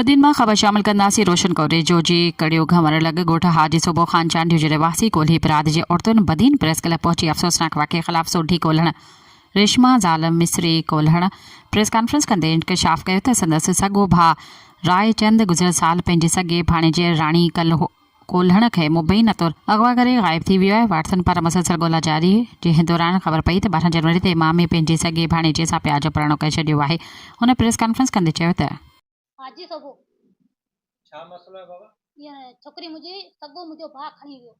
بدين مان خبر شامل ڪنداسين روشن ڪوريجو جي ڪڙيو گهنور لڳ ڳوٺ حاجي صوبو خان چانڊيو جي رهواسي ڪولهي براد جي عورتن بدين پريس ڪلب پهچي افسوسناڪ واقعي خلاف سوڍي ڪولهڻ ريشما زال مصري ڪولهڻ پريس ڪانفرنس ڪندي انڪشاف ڪيو ته سندس سڳو ڀاء راء چند گذريل سال پنهنجي سڳي ڀاڻيجي راڻي ڪولهڻ کي مبينا طور اغوا ڪري غائب ٿي ويو آهي، وارثن پاران مسلسل ڳولا جاري جنهن دوران خبر پئي ته 12 جنوري تي مامي پنهنجي سڳي ڀاڻيجي سان پيار جو پرڻو ڪري ڇڏيو آهي، هن پريس ڪانفرنس ڪندي چيو ته. حاجي سوڀو. ڇا مسئلو آهي بابا؟ اها ڇوڪري منهنجي سڳو منهنجو ڀاء کڻي ويو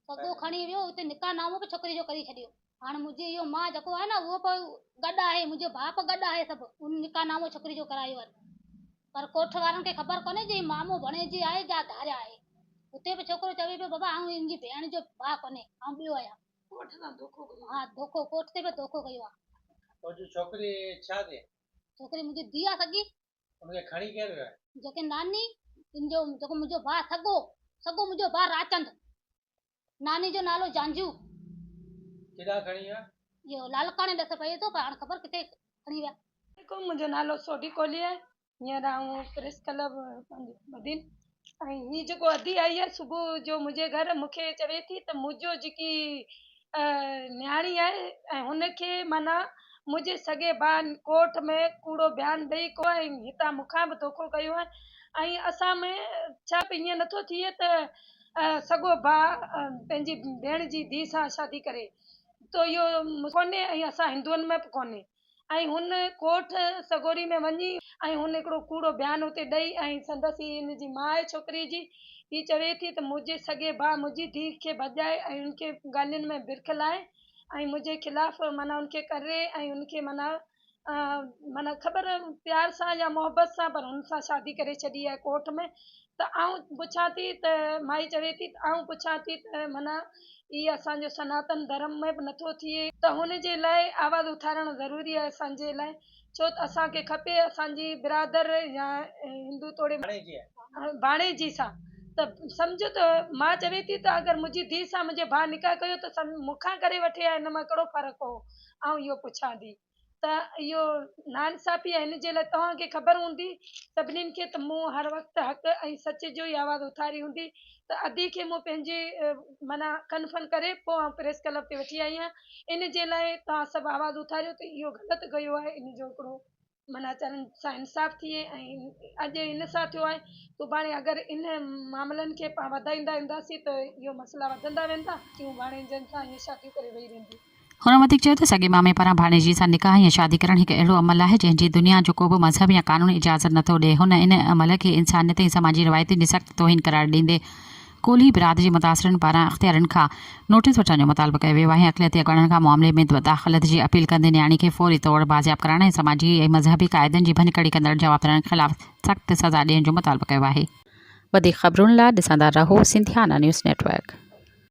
سڳو کڻي ويو اتي نڪاح نامو به ڇوڪري جو ڪري ڇڏيو هاڻ منهنجي اهو مان جيڪو آهي نه اهو به گڏ آهي منهنجو ڀاء به گڏ آهي سڀ ان نڪاح نامو ڇوڪري جو ڪرايو آهي پر ڪوٺ وارن کي خبر ڪونهي جي مامو ڀڻيجي آهي جا ڌاريا آهي اتي به ڇوڪرو چوي پيو بابا آئون ان جي ڀيڻ جو ڀاء ڪونهي آئون ٻيو آهيان ڪوٺ سان دوکو ڪيو ها دوکو ڪوٺ تي به دوکو ڪيو آهي. تو جي ڇوڪري ڇا ٿئي؟ ڇوڪري منهنجي ڌيء آهي سڳي. ان کي کڻي ڪير ويو آهي؟ جيڪي ناني ان جو جيڪو منهنجو ڀاء سڳو سڳو منهنجو ڀاء راچند ناني جو نالو جانجو. ڪيڏانهن کڻي ويا؟ اهو لاڙڪاڻي ڏس پئي ٿو پر هاڻ خبر ڪٿي کڻي ويا. عليڪم منهنجو نالو سوڍي ڪولهي آهي هينئر آئون پريس ڪلب بدين ۽ هي جيڪو ادي آئي آهي صبح جو منهنجي گهر مون کي چوي ٿي ته منهنجو جيڪي نياڻي آهي ۽ هن کي معنيٰ منهنجي سڳي ڀاء ڪورٽ ۾ ڪوڙو بيان ڏئي ڪو ۽ هتان مون کان به دوکو ڪيو آهي ۽ اسان ۾ ڇا ائين نٿو ٿئي ته سڳو ڀاء پنهنجي ڀيڻ جي ڌيء سان شادي ڪري ته اهو ڪونهي ۽ اسان هندوئن ۾ به ڪونهي ۽ هن ڪورٽ سڳوري ۾ وڃي ۽ هن هڪڙو ڪوڙو بيان اتي ڏئي ۽ سندس هي هن جي ماء آهي ڇوڪري جي هي چوي ٿي ته منهنجي سڳي ڀاء منهنجي ڌيء کي ڀڄائي ۽ ان کي ڳالهين ۾ برخلائي ۽ منهنجي خلاف معنيٰ ان کي ڪري ۽ ان کي معنيٰ معنيٰ خبر پيار سان يا محبت سان پر هن سان شادي ڪري ڇڏي آهي ڪورٽ ۾ ته آئون پڇان ٿي ته مائي چوي ٿي ته آئون پڇان ٿي ته معنيٰ هي اسان جو سناتن ڌرم ۾ به نٿو ٿئي ته هن جي لاء آواز اٿارڻ ضروري آهي اسان جي لاء ڇو ته اسان کي کپي اسان جي برادر يا هندو توڙي ڀاڻيجي سان ته سمجهه ته مان چوي ٿي ته اگر منهنجي ڌيء سان منهنجي ڀاء نڪاح ڪيو ته مون کان ڪري وٺي ها ان مان ڪهڙو فرق هو آئون اهو پڇان ٿي ته اهو ناانصافي آهي ان جي لاء توهان کي خبر هوندي سڀنين کي ته مون هر وقت حق ۽ سچ جو ئي آواز اٿاري هوندي ته ادي کي مون پنهنجي معنيٰ ڪنفن ڪري پوء آئون پريس ڪلب تي وٺي آئي آهيان ان جي لاء توهان سڀ آواز اٿاريو ته اهو غلط ڪيو آهي ان جو هڪڙو معنيٰ چرن سان انصاف ٿئي ۽ اڄ ان سان ٿيو آهي سڀاڻي اگر ان معاملن کي پاڻ وڌائيندا وينداسين ته اهو مسئلا وڌندا ويندا ٽيون ڀاڻيجن سان ائين شاديون ڪري ويهي رهنديون. هن وڌيڪ چيو ته سڳي مامي پاران ڀاڻيجي سان نڪاح يا شادي ڪرڻ هڪ اهڙو عمل آهي جنهن جي دنيا جو ڪو به مذهب يا قانون اجازت نٿو ڏئي هن ان عمل کي انسانيت ۽ سماجي روايتن جي سخت توهين قرار ڏيندي ڪولهي برادري جي متاثرن پاران اختيارين کان نوٽيس وٺڻ جو مطالبو ڪيو ويو آهي اقليتي اڳواڻن کان معاملي ۾ مداخلت جي اپيل ڪندي نياڻي کي فوري طور بازياب ڪرائڻ ۽ سماجي ۽ مذهبي قاعدن جي ڀڃڪڙي ڪندڙ جوابدارن خلاف سخت سزا ڏيڻ جو مطالبو ڪيو آهي. وڌيڪ خبرن لاء ڏسندا رهو سنڌيانا نيوز نيٽ ورڪ.